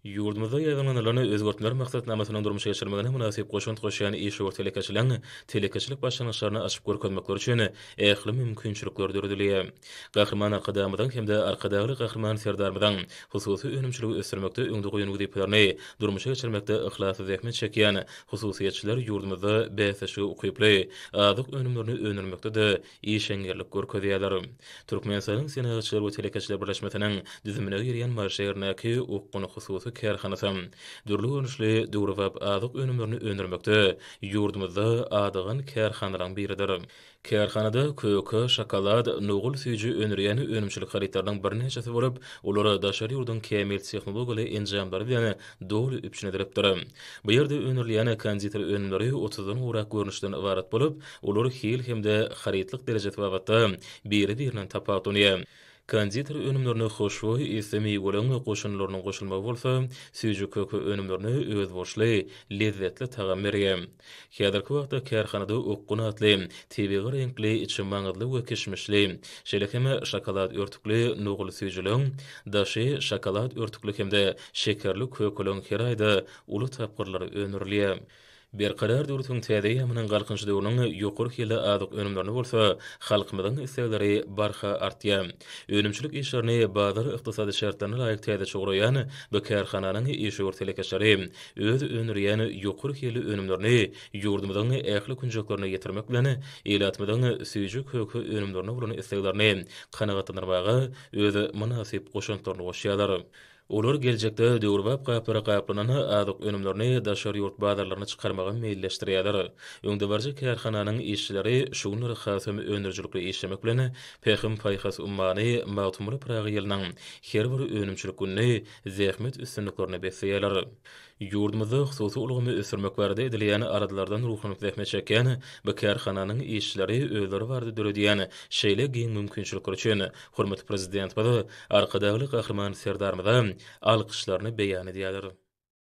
Ýurdumyzda ýaýbaňlanylan özgertmeler maksatnamasynyň durmuşa geçirilmegine mynasyp goşant goşýan işewür telekeçileriň telekeçilik başlangyçlaryny açyp görkezmekleri üçin ähli mümkinçilikler döredilýär. Gahryman Arkadagymyzyň hem-de Arkadagly Gahryman Serdarymyzyň hususy önümçiligi ösdürmekde öňde goýan wezipelerini durmuşa geçirmekde yhlasly zähmet çekýän hususyýetçiler ýurdumyzda bäsleşige ukyply azyk önümlerini öndürmekde-de işeňňirlik görkezýärler. Türkmenistanyň Senagatçylar we telekeçiler birleşmesiniň düzümine girýän Mary şäherindäki Okgun hususy kärhanasy dürli görnüşli döwrebap azyk önümlerini öndürmekde ýurdumyzda adygan kärhanalaryň biridir. Kärhanada köke, şokolad, nogul süýji öndürýän önümçilik harytlarynyň birnäçesi bolup, olar daşary ýurduň kämil tehnologiýaly enjamlary bilen doly üpjün edilipdir. Bu ýerde öndürilýän konditer önümleri otuzdan gowrak görnüşden ybarat bolup, Olar hil hem-de harytlyk derejesi babatda biri-birinden tapawutlanýar. Konditer önümlerine hoşboý ysly miweleriň goşundylarynyň goşulmagy bolsa, süýji-köke önümlerine özboluşly, lezzetli tagam berýär. Häzirki wagtda kärhanada Okgun atly, tebigy reňkli, içi maňyzly we kişmişli, şeýle hem şokolad örtükli nogul süýjüligiň, daşy şokolad örtükli hem-de şekerli kökeleriň her aýda uly tapgyrlary öndürilýär. Berkarar döwletiň täze eýýamynyň Galkynyş döwrüniň ýokary hilli azyk önümlerine bolsa halkymyzyň islegleri barha artýar. Önümçilik işlerini bazar ykdysady şertlerine laýyk täzeçe guraýan bu kärhananyň işewür telekeçileri öz öndürýän ýokary hilli önümlerini ýurdumyzyň ähli künjeklerine ýetirmek bilen, ilatymyzyň süýji-köke önümlerine bolan isleglerini kanagatlandyrmaga öz mynasyp goşantlaryny goşýarlar. Olar geljekde döwrebap gaplara gaplanan azyk önümlerini daşary ýurt bazarlaryna çykarmagy meýilleşdirýärler. Öňdebaryjy kärhananyň işçileri şu günler hasam öndürijilikli işlemek bilen, Pähim-paýhas ummany Magtymguly Pyragy ýylynyň her bir önümçilik gününi zähmet üstünliklerine besleýärler. Ýurdumyzda hususy ulgamy ösdürmek barada edilýän aladalardan ruhlanyp zähmet çekýän bu kärhananyň işçileri özleri barada döredýän şeýle giň mümkinçilikler üçin hormatly Prezidentimiz Arkadagly Gahryman Serdarymyza alkyşlaryny beýan edýärler.